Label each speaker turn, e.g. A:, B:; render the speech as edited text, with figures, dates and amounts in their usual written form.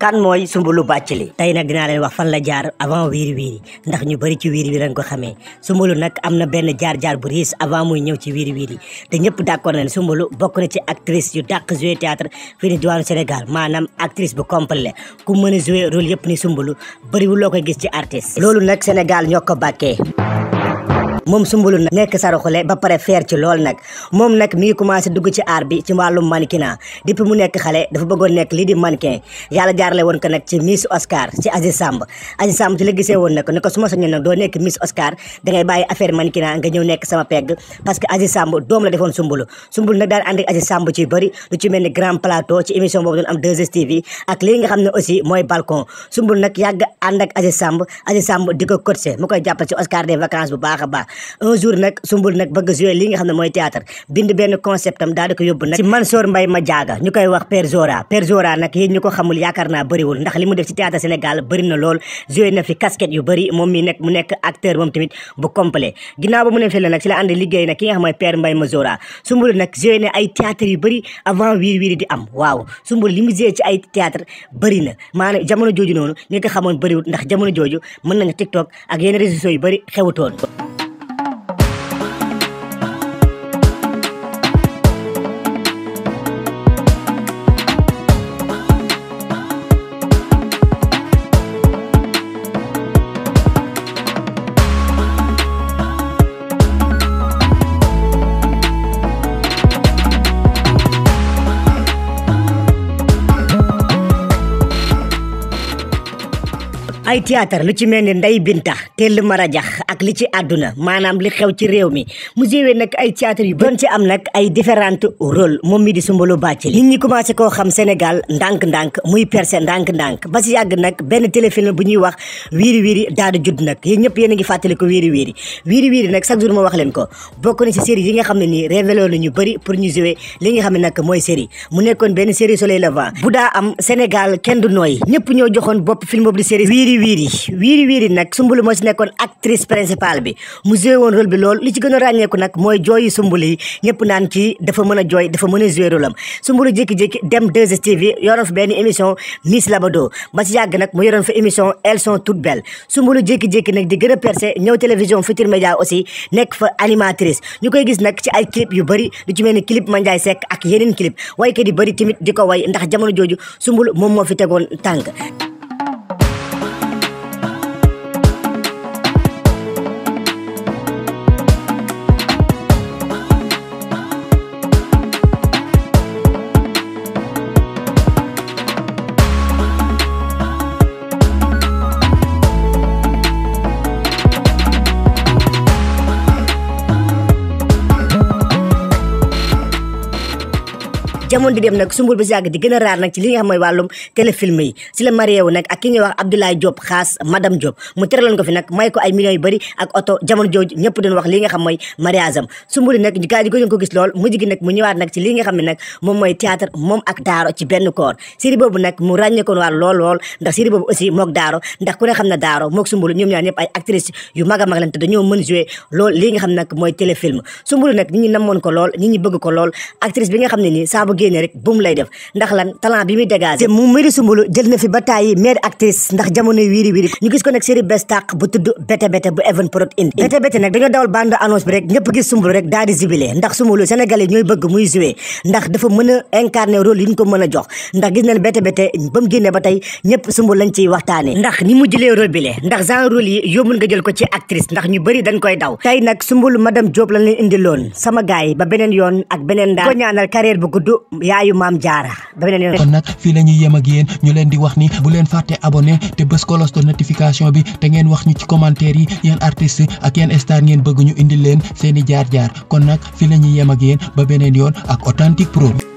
A: kan mooy Soumboulou Bathily tey nag dinaa leen wax fan la jaar avant Wiri Wiri ndax ñu bëri ci Wiri Wiri lañ ko xamee Soumboulou nag am na benn jaar-jaar bu riis avant muy ñëw ci Wiri Wiri te ñëpp d'accord nañ Soumboulou bokk na ci actrice yu dàq jouer théâtre fii ni diwaanu Sénégal maanaam actrice bu complet ku mën a jouer rôle yëpp ni Soumboulou bëriwul loo koy gis ci artiste loolu nag Sénégal ñoo ko bàkkee moom Soumboulou nag nekk saraxule ba pare feer ci lool nag moom nag mi ngi commencé dugg ci art bi ci wàllum mannequinat depuis mu nekk xale dafa bëggoon nekk lii di mannequin yàlla jaarale woon ko nag ci Miss Oscar ci Aziz Samb ci la gisee woon nag ne ko su ma sañoon nag doo nekk Miss Oscar da ngay bàyyi affaire mannequinat nga ñëw nekk sama pegg parce que Aziz Samb doom la defoon Soumboulou nag daan ànd ak Aziz Samb ci bëri lu ci mel ni Grand Plateau ci émission boobu doon am 2STV ak lii nga xam ne aussi mooy balcon Soumboulou nag yàgg ànd ak Aziz Samb di ko coacher mu koy jàppale ci Oscar des vacances bu baax a baax un jour nag Soumboulou nag bëgg jouer li nga xam ne mooy théâtre bind benn concept am daal di ko yóbbu nag ci Mansour Mbaye Madiaga ñu koy wax Père Zora nag yéen ñu ko xamul yaakaar naa bëriwul ndax li mu def ci théâtre Sénégal bëri na lool joué na fi casquette yu bëri moom mi nag mu nekk acteur moom tamit bu complet ginnaaw ba mu ne fi la nag ci la ànd liggéey nag ki nga xam mooy Père Mbaye Zora Soumboulou nag joué na ay théâtre yu bëri avant Wiri Wiri di am waaw Soumboulou li mu joué ci ay théâtre bëri na maanaam jamono jooju noonu ñi ko xamoon bëriwul ndax jamono jooju mën nañu TikTok ak yenn réseaux sociaux yu bëri xewutoon ay théâtre lu ci mel ni Ndey Binta Tell Marajax ak li ci àdduna maanaam li xew ci réew mi mu joué nag ay théâtre yu doon ci am nag ay différentes rôle moom mi di Soumboulou Bathily nit ñi commencé koo xam Sénégal ndànk-ndànk muy percé ndànk-ndànk ba si yàgg nag benn téléfilm bu ñuy wax Wiri Wiri daal di judd nag yéen ñëpp yéen a ngi fàttali ko Wiri Wiri nag chaque jour ma wax leen ko bokk na ci série yi nga xam ne nii révélé la ñu bëri pour ñu jouer li nga xam ne nag mooy série mu nekkoon benn série Soleil Levant bu daa am Sénégal kenn du nooy ñëpp ñoo joxoon bopp film boobu di série Wiri Wiri nag Soumboulou moo ci nekkoon actrice principale bi mu joué woon rôle bi lool li ci gën a ràññeeku nag mooy jooyi Soumboulou yi ñëpp naan kii dafa mën a jooy dafa mën a joué rôle am Soumboulou jékki-jékki dem 2STV yoroon fa benn émission Miss Labado ba ci yàgg nag mu yoroon fa émission Elles sont toutes belles Soumboulou jékki-jékki nag di gën a percé ñëw télévision Futurs Médias aussi nekk fa animatrice ñu koy gis nag ci ay clip yu bëri lu ci mel ni clip Mandiaye Seck ak yeneen clip waykat yi bëri tamit di ko way ndax jamono jooju Soumboulou moom moo fi tegoon tànk jamono di dem nag Soumboulou bi si yàgg di gën a raar nag ci li nga xam mooy wàllum téléfilm yi si la marié wu nag ak ki ñuy wax Abdoulaye Diop xaas madame Diop mu teraloon ko fi nag may ko ay millions yu bëri ak oto jamono jooju ñëpp doon wax li nga xam mooy mariage am Soumboulou nag gaa ji ko gis lool mujj gi nag mu ñëwaat nag ci li nga xam ne nag moom mooy théâtre moom ak Daaro ci benn koor série boobu nag mu ràññeekoon waar lool ndax série boobu aussi mook Daaro ndax ku ne xam ne Daaro mook Soumboulou ñoom ñaar ñëpp ay actrice yu mag a mag lañ te dañoo mën jouer lool li nga xam nag mooy téléfilm Soumboulou nag nit ñi namoon ko lool nit ñi bëgg ko lool actrice bi nga xam ne nii saa bu génnee rek bumu lay def ndax lan talent bi muy dégagé mu mari Soumboulou jël na fi ba tàyyi meilleure actrice ndax jamono Wiri Wiri ñu gis ko nag série bes tàq bu tudd Bété Bété bu Evenprod indi Bété Bété nag dañoo dawal bande annonce bi rek ñëpp gis Soumboulou rek daal di jubilé ndax Soumboulou sénégalais ñooy bëgg muy jouer ndax dafa mën a incarner rôle yi ñu ko mën a jox ndax gis nañ Bété Bété ba mu génnee ba tey ñëpp Soumboulou lañ ciy waxtaane ndax ni mu jëlee rôle bi le ndax genre rôle yi yombul nga jël ko ci actrice ndax ñu bëri dañ koy daw tey nag Soumboulou madame Diop lañ leen indi loon sama gaay ba beneen yoon ak beneen daal ko ñaanal carrière bu gudd yaayu Maam Jaara
B: kon nag fii la ñuy yem ak yéen ñu leen di wax ni bu leen fàtte abonné te bës cloche de notification bi te ngeen wax ñu ci commentaire yi yeen artiste ak yeen star ngeen bëgg ñu indil leen seeni jaar-jaar kon nag fii la ñuy yem ak yéen ba beneen yoon ak Authentique Pro.